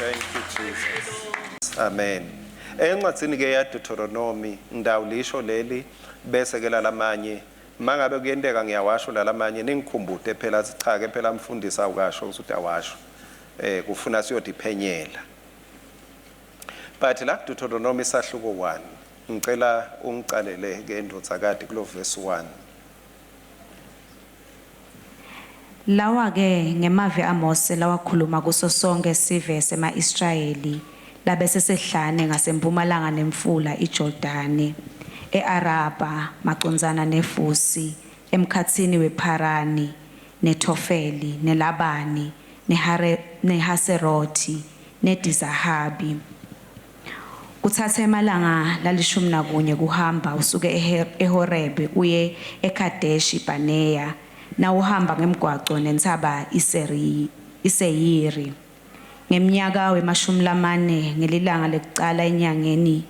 Thank you Jesus. Amen. Encwadzini ke ya Deuteronomy ngidawulisho leli bese ke lalamanye mangabe kuyenteka ngiyawasho lalamanye ningikhumbute phela cha ke phela mfundisi awukasho ukuthi utawasho eh kufuna siyodiphenyela. But la Deuteronomy sahluko 1 ngicela ungicalele ke ndvodzakati kulo verse 1. Lawa-ke ngemavi aMose lawakhuluma kuso sonkhe sive sema-Israyeli labesesehlane ngasemphumalanga nemfula iJordane, e-Arabha, macondzana neFusi, emkhatsini wePharani, neThofeli, neLabani, neHaserothi, neDizahabi. Kutsatsa emalanga lalishumi nakunye kuhamba usuke eHorebe uye eKhadeshi Bhaneya nawuhamba ngemgwaco nentsaba iSeyiri. Ngemnyaka wemashumi lamane ngelilanga lekucala enyangeni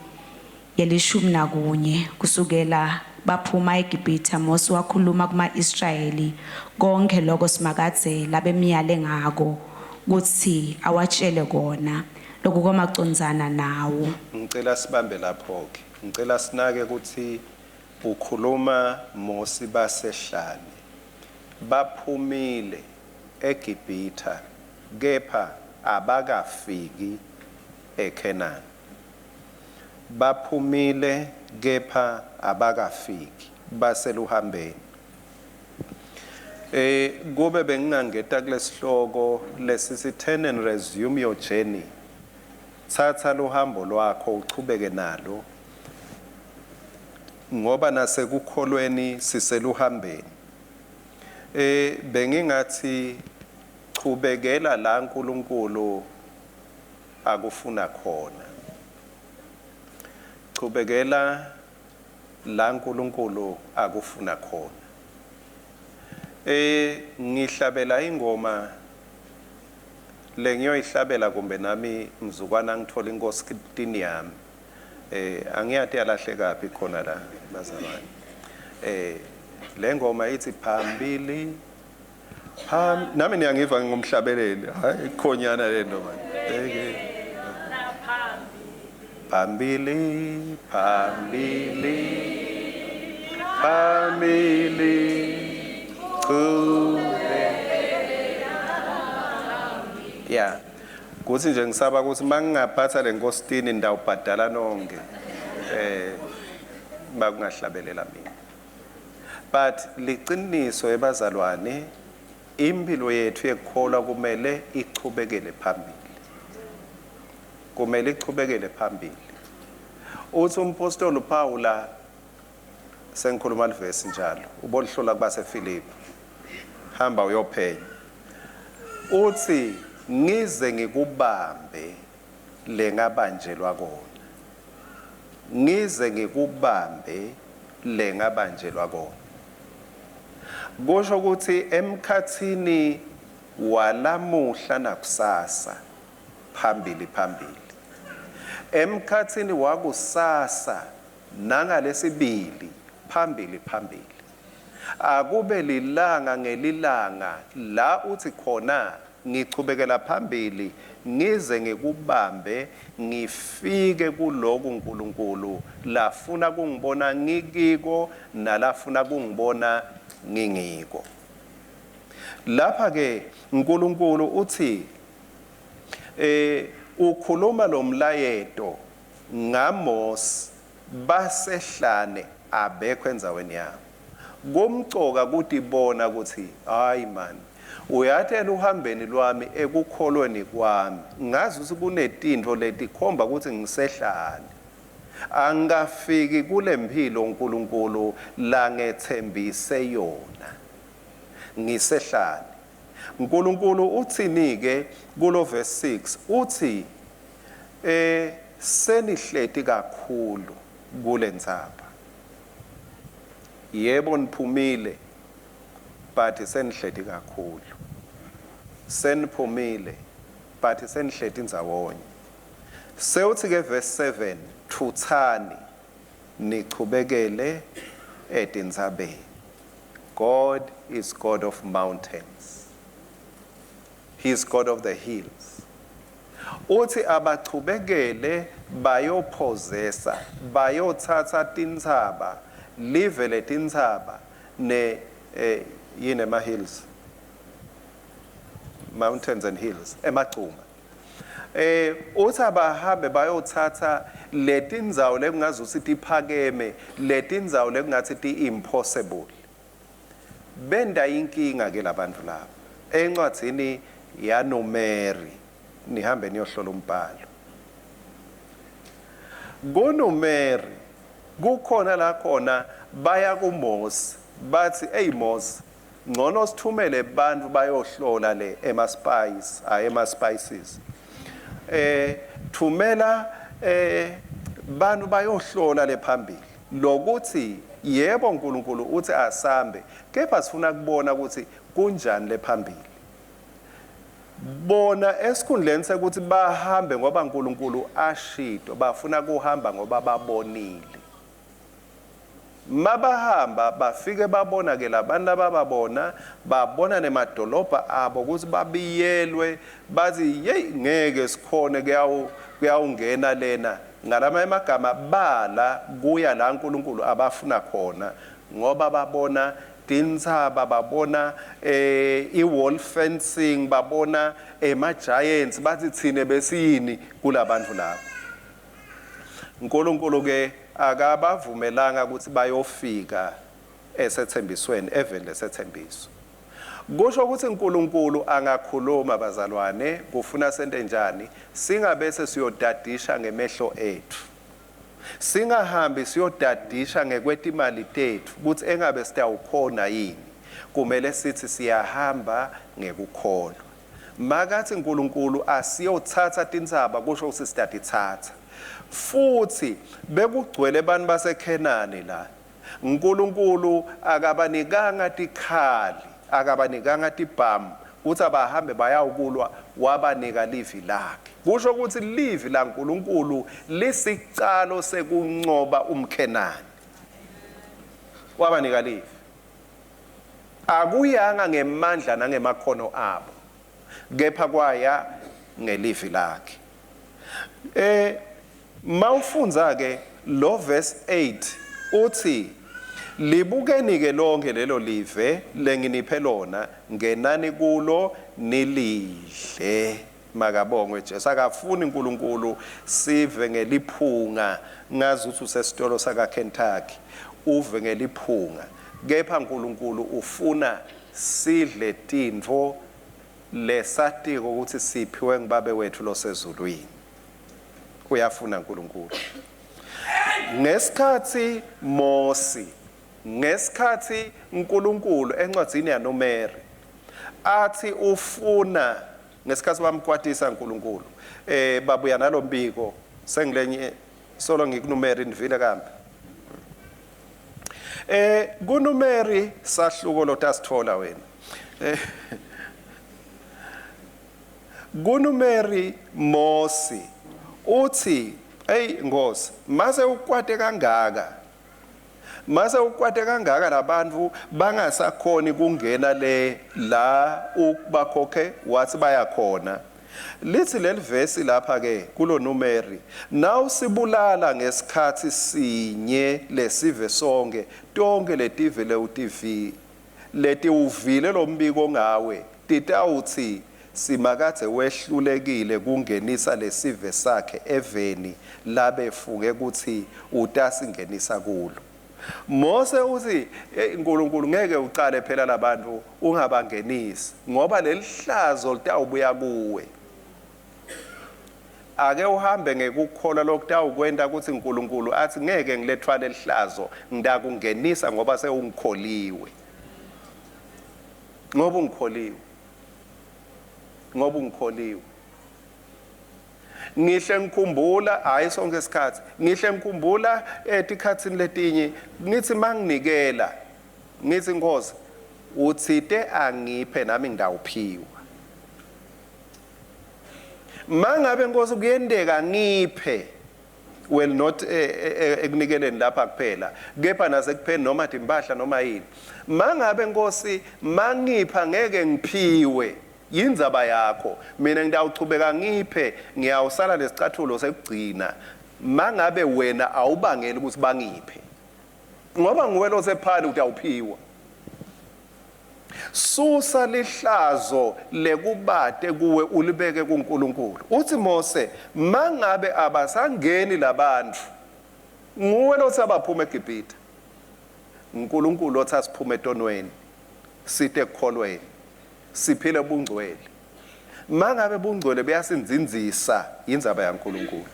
yelishumi nakunye kusukela baphuma eGibhithe, Mosi wakhuluma kuma-Israyeli konkhe loko Simakadze labemyale ngako kutsi awatjele kona, lokukwamacondzana nawo. Ngicela sibambe lapho-ke. Ngicela sinake ukuthi ukhuluma Mosi basehlane. Baphumile eGibhitha kepha abakafiki eKhenani. Baphumile kepha abakafiki, baseluhambeni. Kube bengingangeta kulesihloko lesisi turn and resume your journey. Thatha luhambo lwakho uchubeke nalo. Ngoba nasekukholweni siseluhambeni. Bengingathi chubekela la uNkulunkulu akufuna khona. Chubekela la uNkulunkulu akufuna khona. Ngihlabela ingoma lengiyoyihlabela kumbe nami mzukwana ngithola inkosi tini yami. Angiyati yalahleka phi khona la bazalwane. Le ngoma ithi phambili pham nami niyangiva ngingumhlabeleli. Hayi ikhonyana le nto manje. Phambili phambili phambili chube. Yeah. Kuthi nje ngisaba ukuthi mangingaphatha le nkositini ndawubhadala nonke. Bakungahlabelela mina. But liqiniso ebazalwane impilo yethu yekukholwa kumele ichubekele phambili. Kumele ichubekele phambili. Uthi umpostoli uPaula sengikhuluma livesi njalo ubonihlola kubaseFilipi. Hamba uyophenya. Uthi ngize ngikubambe lengabanjelwa kona. Ngize ngikubambe lengabanjelwa kona. Kusho ukuthi emkhathini walamuhla nakusasa phambili phambili. Emkhathini wakusasa nangalesibili phambili phambili. Akube lilanga ngelilanga la uthi khona ngichubekela phambili ngize ngikubambe ngifike kuloku uNkulunkulu lafuna kungibona ngikiko nalafuna kungibona ngingiko. Lapha ke uNkulunkulu uthi ukhuluma lo mlayeto ngaMose basehlane abekho endzaweni yabo. Kumcoka kutibona ukuthi hayi man uyathela uhambeni lwami ekukholweni kwami ngazi ukuthi kunetinto letikhomba ukuthi ngisehlane. Angafiki kule mpilo uNkulunkulu langethembise yona. Ngisehlane. uNkulunkulu uthini ke kulo verse 6 uthi senihleti kakhulu kulentsaba. Yebo niphumile but senihleti kakhulu. Seniphumile but senihleti ndzawonye. Sewuthi ke verse 7 thuthani nichubekele etintsabeni. God is God of mountains. He is God of the hills. Uthi abachubekele bayophozesa, bayothatha tintsaba, live letintsaba ne yini ema hills, mountains and hills, emagcuma. Uthi abahambe bayothatha letindzawo lekungazuthi tiphakeme, letindzawo lekungathi ti-impossible. Benda inkinga ke labantu laba. Encwadzini yaNumeri, nihambe niyohlola umbhalo. KuNumeri kukhona la khona baya kuMose bathi, "Hey Mose, ngcono sithumele bantu bayohlola le ema spies, hayi ema spices. Thumela bantu bayohlola le phambili. Lokuthi yebo uNkulunkulu uthi asambe, kepha sifuna kubona ukuthi kunjani le phambili." Bona esikhundleni sekuthi bahambe ngoba uNkulunkulu ashito, bafuna kuhamba ngoba babonile. Mabahamba bafike babona ke labantu labababona, babona nemadolobha abo ukuthi babiyelwe, bathi yeyi ngeke sikhone kuyawungena lena. Ngalama emagama bala kuya la uNkulunkulu abafuna khona, ngoba babona tintsaba, babona i-wall fencing, babona ema-giants, bathi thine besiyini kulabantu laba. uNkulunkulu ke akabavumelanga ukuthi bayofika esethembisweni, eveni lesethembiso. Kusho ukuthi uNkulunkulu angakhuluma bazalwane, kufuna sente njani? Singabese siyodadisha ngemehlo ethu. Singahambi siyodadisha ngekwetimali tethu ukuthi engabe sitawukhona yini. Kumele sithi siyahamba ngekukholwa. Makathi uNkulunkulu asiyothatha tintsaba, kusho ukuthi sitatithatha. Futhi bekugcwele abantu baseKhenani la. uNkulunkulu akabanikanga tikhali, akabanikanga tibhamu ukuthi abahambe bayawukulwa, wabanika livi lakhe. Kusho ukuthi livi laNkulunkulu lisicalo sekuncoba umKhenani. Wabanika livi. Akuyanga ngemandla nangemakhono abo, kepha kwaya ngelivi lakhe. Mawufundza ke lo verse 8 uthi, libukeni ke lonke lelo live lenginiphe lona, ngenani kulo nilidle. Makabongwe Jesu. Akafuni uNkulunkulu sive ngeliphunga ngazi ukuthi usesitolo saka Kentucky, uve ngeliphunga. Kepha uNkulunkulu ufuna sidle tintfo lesatiko ukuthi siphiwe ngubabe wethu losezulwini. Uyafuna uNkulunkulu. Ngesikhathi Mosi, ngesikhathi uNkulunkulu encwadzini yaNumeri athi ufuna, ngesikhathi bamkwatisa uNkulunkulu, babuya nalombiko sengilenye solo ngikuNumeri nivile kambe. KuNumeri sahluko lotasithola wena. KuNumeri Mosi uthi, hey Nkosi, mase ukwate kangaka, mase ukwate kangaka labantu bangasakhoni kungena le la ubakhokhe wathi bayakhona. Lithi leli vesi lapha ke kulo Numeri, nawusibulala ngesikhathi sinye lesive sonke, tonke letive lewutivi letiwuvile lombiko ngawe titawutsi Simakadze wehlulekile kungenisa lesive sakhe eveni labefunge kutsi utasingenisa kulo. Mose uthi, hey uNkulunkulu ngeke ucale phela labantu ungabangenisi, ngoba lelihlazo litawubuya kuwe. Ake uhambe ngekukholwa lokutawukwenta ukuthi uNkulunkulu athi ngeke ngilethwale lihlazo, ngitakungenisa ngoba sewungikholiwe. Ngoba ungikholiwe. Ngoba ungikholiwe. Ngihle ngikhumbula, hayi sonke isikhathi, ngihle ngikhumbula etikhatsini letinye ngithi manginikela, ngithi Nkosi uthite angiphe nami ngidawuphiwa. Mangabe Nkosi kuyenteka ngiphe, well not ekunikeleni lapha kuphela, kepha nasekupheni noma timpahla noma yini. Mangabe Nkosi mangipha ngeke ngiphiwe. Yindzaba yakho. Mina ngitawuchubeka ngiphe, ngiyawusala lesicathulo sekugcina. Mangabe wena awubangeli ukuthi bangiphe. Ngoba nguwe losephani utawuphiwa. Susa lihlazo lekubate kuwe ulibeke kuNkulunkulu. Uthi Mose, mangabe abasangeni labantfu, nguwe lothi abaphuma eGibhithe. uNkulunkulu othi asiphume etonweni site ekukholweni siphile bungcwele. Mangabe bungcwele buyasinzinzisa indzaba yaNkulunkulu.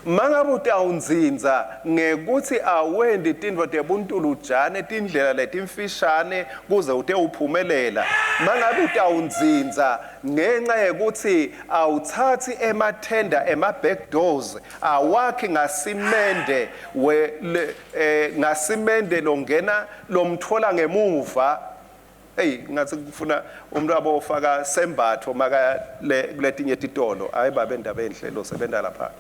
Mangabe utawunzinza ngekuthi awendi tintfo tebuntulujane tindlela letimfishane kuze ute uphumelela. Mangabe utawunzinza ngenxa yekuthi awuthathi emathenda ema-back doors awakhi ngasimende we le, eh, ngasimende longena lomthola ngemuva. Hey, ngathi kufuna umuntu abofaka sembatho maka le kuletinye titolo. Hayi babe, indaba enhle lo sebenza lapha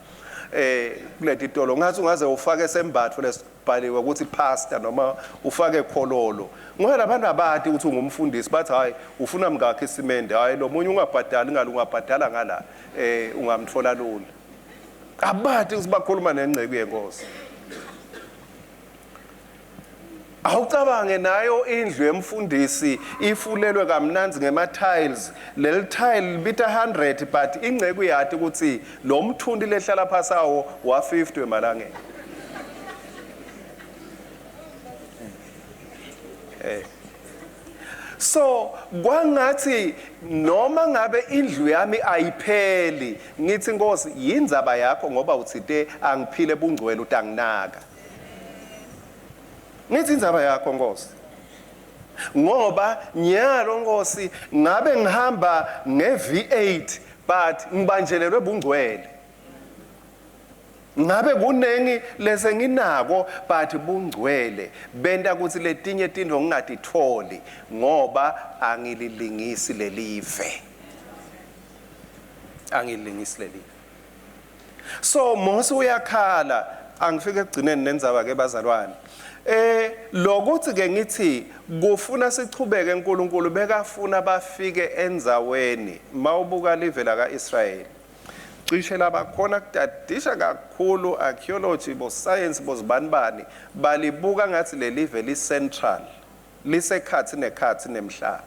kuletitolo, ngathi ungaze ufake sembatho lesibhaliwe ukuthi pastor noma ufake khololo, ngoba labantu abati ukuthi ungumfundisi. Bathi hayi, ufuna mngakhi isimende? Hayi, lo munye ungabhadali ngalo, ungabhadala ngala, ungamthola lula. Abati ukuthi bakhuluma nengceku yenkosi. Awucabange nayo indlu yemfundisi ifulelwe kamnandzi ngema-tiles. Leli tile libita 100, but ingceku yati ukuthi lo mthunti lehlala phasi awo wa-50 emalangeni. So kwangathi noma ngabe indlu yami ayipheli, ngithi Nkosi, yindzaba yakho, ngoba uthite angiphile bungcwele, utanginaka. Ngithi indzaba yakho Nkosi, ngoba nyalo Nkosi ngabe ngihamba nge-V8, but ngibanjelelwe bungcwele. Ngabe kunengi lese nginako, but bungcwele benta ukuthi letinye tintfo ngingatitholi, ngoba angililingisi lelive, angililingisi lelive. So Mose uyakhala. Angifike ekugcineni nendzaba ke bazalwane. Lokuthi ke ngithi kufuna sichubeke, uNkulunkulu bekafuna bafike endzaweni. Mawubuka live la kaIsrayeli, cishe labakhona kutadisha kakhulu archaeology, bo science, bozibanibani, balibuka ngathi lelive li central, lisekhathi nekhathi nemhlaba.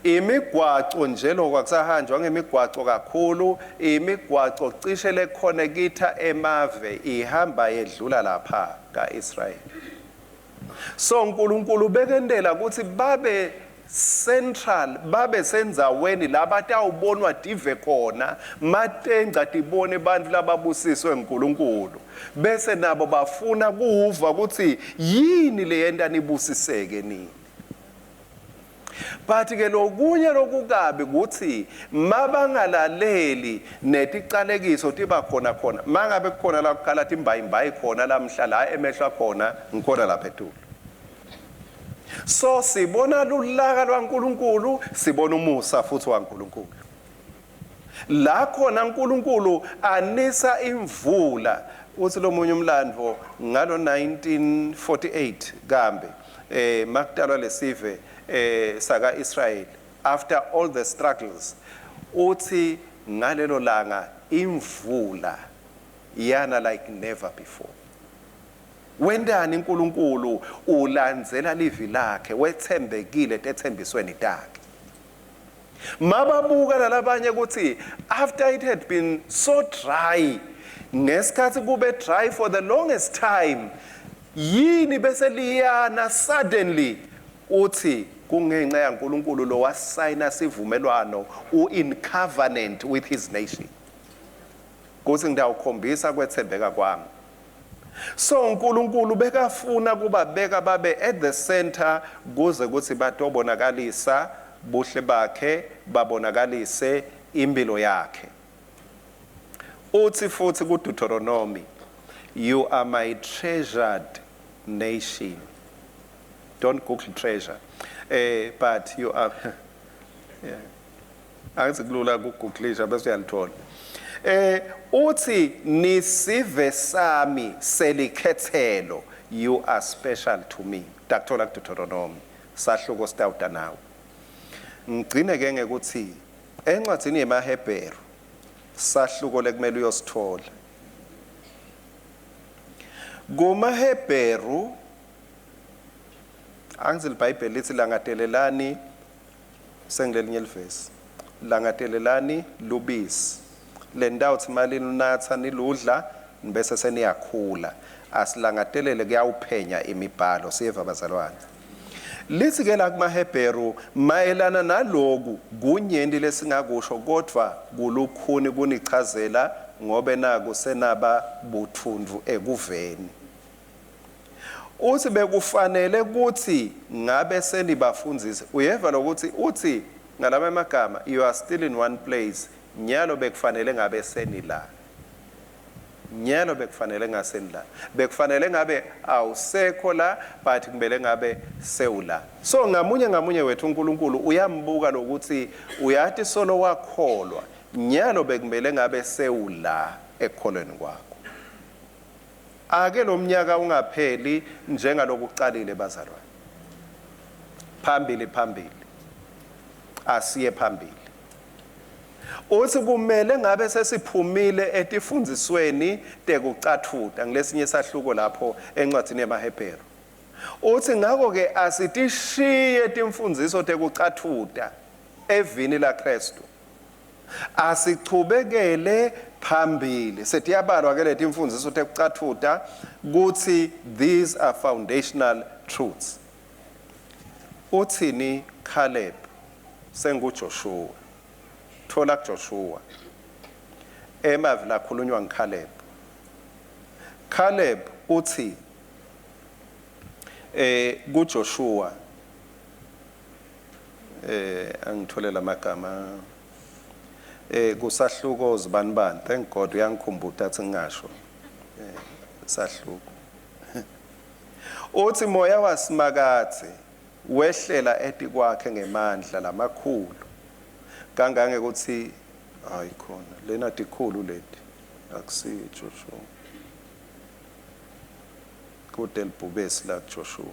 Imigwaco nje, lokho akusahanjwa ngemigwaco kakhulu. Imigwaco cishe lekhona kitha emave ihamba yedlula lapha kaIsrayeli. So uNkulunkulu bekendela ukuthi babe central, babe sendzaweni la batawubonwa tive khona, matenca tibone bantfu lababusiswe nguNkulunkulu, bese nabo bafuna kuva ukuthi yini leyenta nibusiseke nini. But ke lokunye lokukabi ukuthi mabangalaleli, neticalekiso tiba khona khona. Mangabe kukhona la kukhala timbayimbayi khona lamhla, la emehlo akhona ngikhona lapha etulu. So sibona lulaka lwaNkulunkulu, sibona umusa futhi waNkulunkulu. La khona uNkulunkulu anisa imvula. Uthi lomunye umlandvo ngalo 1948 kambe makutalwa lesive saka Israel after all the struggles, uthi ngalelo langa imvula yana like never before. Wentani uNkulunkulu? Ulandzela livi lakhe, wethembekile tethembisweni takhe. Mababuka lalabanye ukuthi after it had been so dry, ngesikhathi kube dry for the longest time, yini bese liyana suddenly? Uthi kungenxa yaNkulunkulu lo wasayina sivumelwano, u-in covenant with his nation, kuthi ngitawukhombisa kwethembeka kwami. So uNkulunkulu bekafuna kubabeka babe at the center kuze kuthi batobonakalisa buhle bakhe, babonakalise impilo yakhe. Uthi futhi kuDeuteronomy, "You are my treasured nation." Don't google treasure, but you are, yeah, angithi kulula kugooglisha bese uyalithola. Uthi nisive sami selikhethelo, you are special to me. Dakuthola kuDeuteronomy. Sahluko sitawuta nawe. Ngigcine ke ngekuthi encwadzini yemaHebheru sahluko lekumele uyosithola. KumaHebheru angithi liBhayibheli lithi langatelelani sengilelinye livesi. Langatelelani lubisi. Le ndawo thi mali nunatha niludla nibese seniyakhula. Asilangatelele kuyawuphenya imibhalo siyeva bazalwane. Lithi ke la kumaHebheru mayelana naloku kunyenti lesingakusho kodwa kulukhuni kunichazela ngobe naku senaba buthundu ekuveni. Uthi bekufanele ukuthi ngabe senibafundzise. Uyeva lokuthi uthi ngalama magama you are still in one place. Nyalo bekufanele ngabe senila. Nyalo bekufanele ngaseni la. Bekufanele ngabe awusekho la but kumele ngabe sewula. So ngamunye ngamunye wethu uNkulunkulu uyambuka lokuthi uyathi solo wakholwa. Nyalo bekumele ngabe sewula ekukholweni kwakho. Ake lo mnyaka ungapheli njengalokucalile bazalwane. Phambili phambili. Asiye phambili. Uthi kumele ngabe sesiphumile etifundzisweni tekucathuta ngilesinye sahluko lapho encwadzini yemaHebheru. Uthi ngakho ke asitishiye timfundziso tekucathuta evini la Kristu. Asichubekele phambili. Setiyabalwa ke letimfundziso tekucathuta kuthi these are foundational truths. Uthini Caleb senguJoshua. Thola kuJoshua. Emavi lakhulunywa ngiCaleb. Caleb uthi kuJoshua angithole lamagama kusahluko zibanibani. Thank God uyangikhumbuta athi ngingasho sahluko. Uthi moya wasimakathe wehlela etikwakhe ngemandla lamakhulu kangangekuthi hayi khona lena tikhulu leti akusiyo Joshua kude libhubesi la Joshua.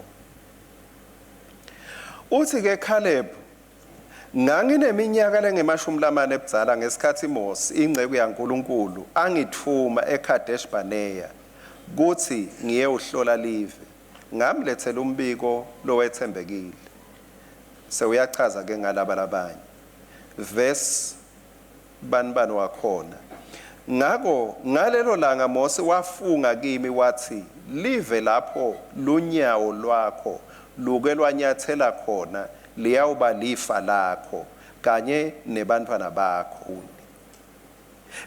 Uthi ke Caleb ngangineminyaka lengemashumi lamane ebudzala ngesikhathi Mose inceku yaNkulunkulu angithuma eKadesh Barnea kuthi ngiyewuhlola live. Ngamlethela umbiko lowethembekile. Sewuyachaza ke ngalaba labanye. Verse banibani wakhona. Ngako ngalelo langa Mose wafunga kimi wathi live lapho lunyawo lwakho luke lwanyathela khona liyawuba lifa lakho kanye nebantwana bakho.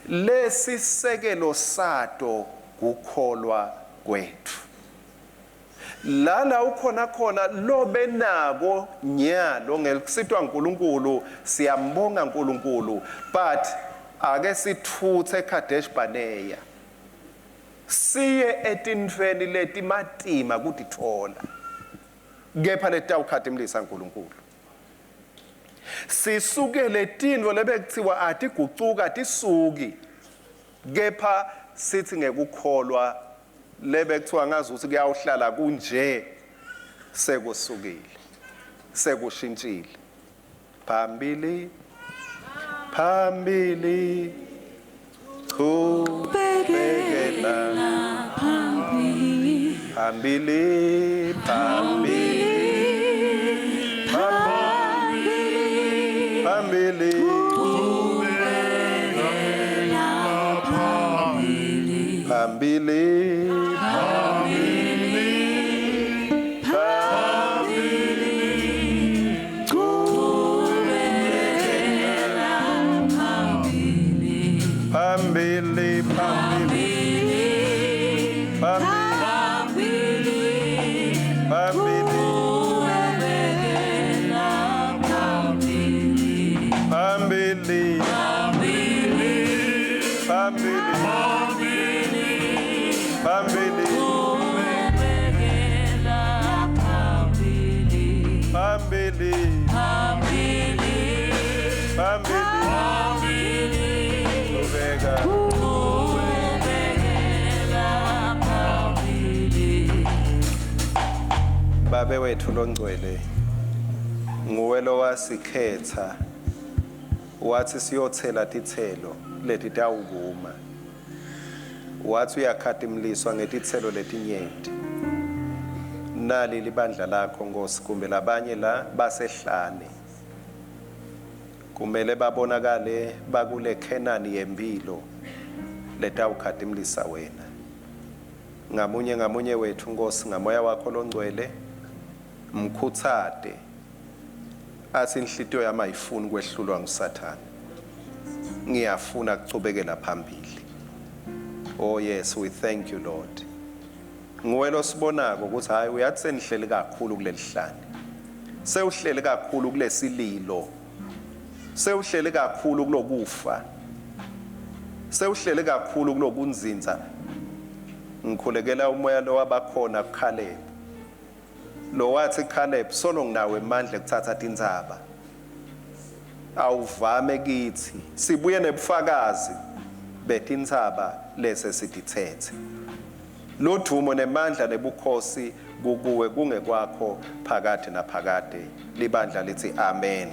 Lesisekelo sato kukholwa kwethu. Lana ukhona khona lobenako nyalo ngekusitwa uNkulunkulu siyambonga uNkulunkulu but ake sithuthe eKadesh Barnea siye etintfweni letimatima kutithola kepha letawukhatimlisa uNkulunkulu. Sisukele tintfo lebekuthiwa atigucuka tisuki kepha sithi ngekukholwa lebekuthiwa ngazi ukuthi kuyawuhlala kunje sekusukile sekushintshile. Phambili phambili chubekela phambili phambili phambili phambili phambili phambili phambili phambili phambili phambili phambili phambili Qhubeka. Babe wethu longcwele Nguwe lowasikhetsa watsi siyotsela titselo letitawukuma. Watsi uyakhatimliswa ngetitselo letinyenti. Nali libandla lakho Nkosi kumbe labanye la basehlane. Kumele babonakale bakule Khenani yempilo letawukhatimlisa wena. Ngamunye ngamunye wethu Nkosi ngamoya wakho longcwele mkhutsate athi inhlitiyo yami ayifuni kwehlulwa ngusathane ngiyafuna kuchubekela phambili. Oh yes, we thank you Lord. Nguwe losibonako ukuthi hayi uyathi senihleli kakhulu kulelihlane, sewuhleli kakhulu kulesililo, sewuhleli kakhulu kulokufa, sewuhleli kakhulu kulokunzinza. Ngikhulekela umoya lowabakhona kuCaleb, lowathi Caleb solo nginawo emandla ekuthatha tintsaba, awuvame kithi sibuye nebufakazi betintsaba lese sitithethe. Ludvumo nemandla nebukhosi kukuwe kungekwakho phakade naphakade. Libandla lithi amen.